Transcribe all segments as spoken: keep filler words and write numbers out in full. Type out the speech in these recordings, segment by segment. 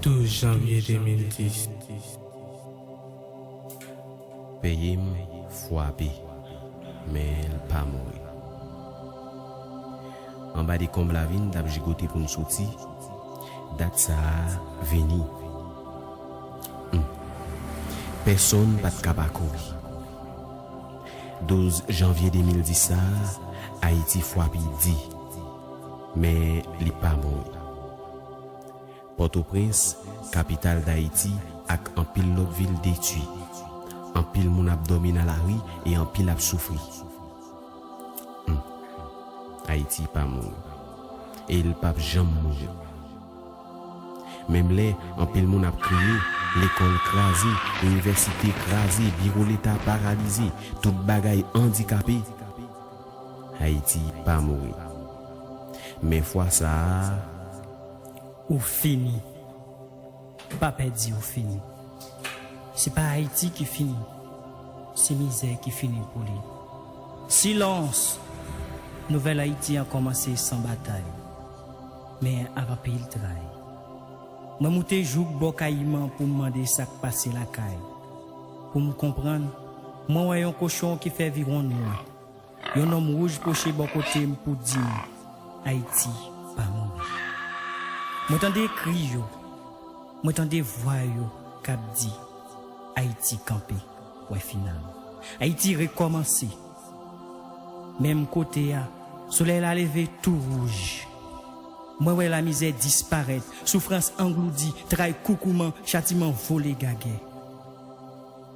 Douz janvye de mil dis. Peyi m fwape, men l pa mouri. Anba dekonb lavi n t ap jigote pou n soti, dat sa a vini. Humm. Pèsonn pa t ka pa kouri. Douz janvye de mil dis sa a, Ayiti fwape di, men li pa mouri. Pòtoprens, kapital Dayiti, ak anpil lòt vil detwi. Anpil moun ap dòmi nan lari e anpil ap soufri. Humm. Ayiti pa mouri. E l p ap janm mouri. Menm lè anpil moun ap kriye, lekòl kraze, inivèsite kraze, biwo leta paralize, tout bagay andikape, Ayiti pa mouri. Men fwa sa a, Ou fini. Pa pè di ou fini. Se pa Ayiti ki fini. Se mizè ki fini pou li. Silans! Nouvèl Ayiti an kòmanse san batay, men ak anpil tray. Mwen moute jouk bò Kayiman pou m mande sa k pase lakay. Pou m konprann, mwen wè yon kochon ki fè viwonn mwen. Yon nonm wouj pwoche bò kote m pou di m, Ayiti pa mouri. Mwen tande kri yo, mwen tande vwa yo k ap di, Ayiti kanpe, wè final. Ayiti rekòmanse. Menm kote a, solèy la leve tou wouj. Mwen wè lamizè disparèt, soufrans angloudi, tray koukouman, chatiman vole gagè.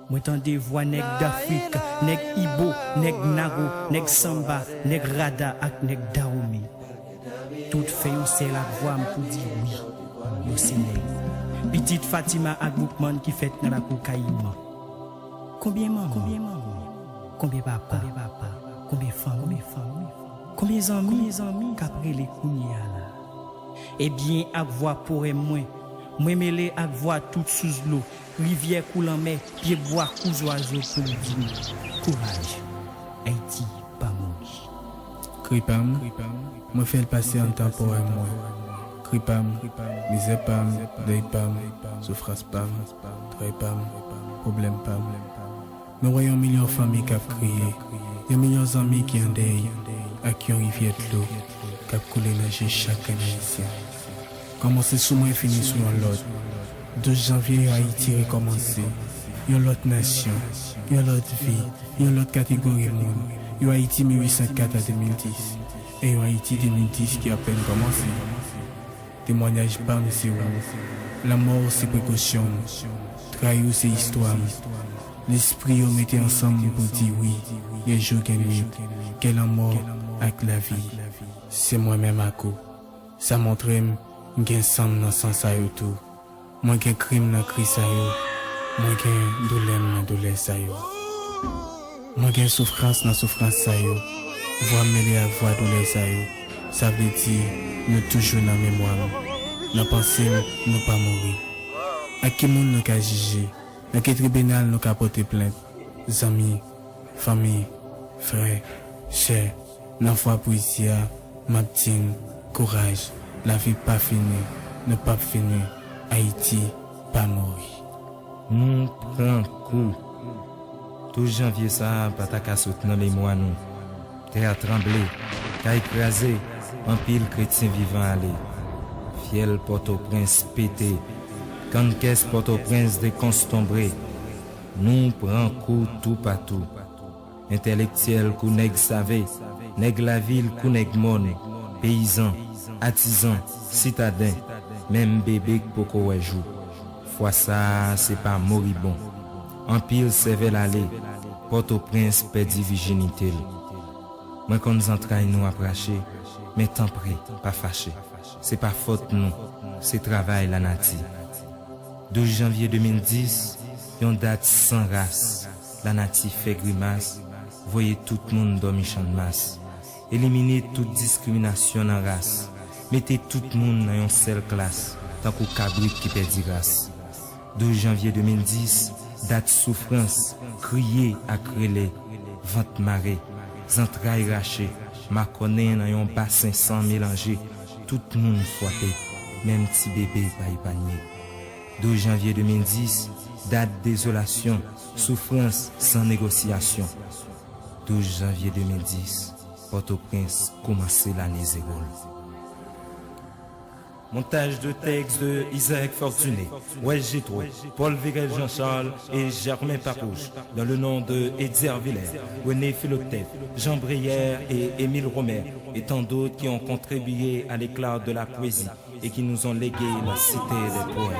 Mwen tande vwa nèg Dafrik, nèg Ibo, nèg Nago, nèg Sanba, nèg Rada ak nèg Dawomi. Tout fè yon sèl ak vwa m pou di wi, yo se nèg. Pitit Fatima ak Boukman ki fèt nan lakou Kayiman. Konbyen manman? Konbyen papa? Konbyen fanmi? Konbyen zanmi k ap rele kounye a la? Ebyen, ak vwa powèm mwen, mwen mele ak vwa tout sous dlo, rivyè kou lanmè, pyebwa kou zwazo pou m di nou, kouraj, Ayiti pa mouri. Kri pa m, mwen fè l pase anndan powèm mwen. Kri pa m, mizè pa m, dèy pa m, soufrans pa m, tray pa m, pwoblèm pa m. Mwen wè yon milyon fanmi k ap kriye, yon milyon zanmi ki an dèy, ak yon rivyè dlo k ap koule nan je chak grenn Ayisyen. Kòmanse sou mwen, fini sou yon lòt. Douz janvye, yon Ayiti rekòmanse. Yon lòt nasyon, yon lòt vi, yon lòt kategori moun. Yon Ayiti mil uit san kat a de mil dis, e yon Ayiti de mil dis ki apèn kòmanse. Temwayaj pa m se ou. Lanmò w se prekosyon m. Tray ou se istwa m. Lespri yo mete ansanm pou di wi. Gen jou, gen nwit, gen lanmò ak lavi. Se mwen menm ak ou. Sa montre m, m gen san m nan san sa yo tou. Mwen gen kri m nan kri sa yo. Mwen gen doulè m nan doulè sa yo. Mwen gen soufrans nan soufrans sa yo. Vwa m mele ak vwa doulè sa yo. Sa vle di, nou toujou nan memwa m. Nan panse m, nou pa mouri. Ak ki moun nou ka jije? Nan ki tribinal nou ka pote plent? Zanmi, fanmi, frè, sè, nan vwa pwezi a, m ap di n, kouraj, lavi pa fini, nou p ap fini, Ayiti pa mouri. Nou pran kou. Douz janvye sa a pa ta ka sot nan memwa nou. Tè a tranble, kay kraze, anpil kretyen vivan ale. Fyèl Pòtoprens pete, kannkès Pòtoprens dekonstonbre. Nou pran kou toupatou. Entèlektyèl kou nèg save, nèg lavil kou nèg mòn, peyizan, atizan, sitaden, menm bebe k poko wè jou. Fwa sa a, se pa moribon. Anpil sèvèl ale, Pòtoprens pèdi vijinite l. Mwen konn zantray nou ap rache, men tanpri, pa fache. Se pa fòt nou, se travay lanati. Douz janvye de mil dis, yon dat san ras, lanati fè grimas, voye tout moun dòmi channmas, elimine tout diskriminasyon nan ras, mete tout moun nan yon sèl klas, tankou kabrit ki pèdi ras. Douz janvye de mil dis, dat soufrans, kriye ak rele, vant mare, zantray rache, makònen nan yon basen san melanje, tout moun fwape, menm ti bebe pa epanye. Douz janvye de mil dis, dat dezolasyon, soufrans san negosyasyon. Douz janvye de mil dis, Pòtoprens koumanse lane zewo l. Montage de texte de Isaac Fortuné, Wes Jetro, Paul Virel Jean-Charles et Germain Papouche, dans le nom de Etzer Villers, René Philoctète, Jean Brière et Émile Romer, et tant d'autres qui ont contribué à l'éclat de la poésie et qui nous ont légué la cité des poètes.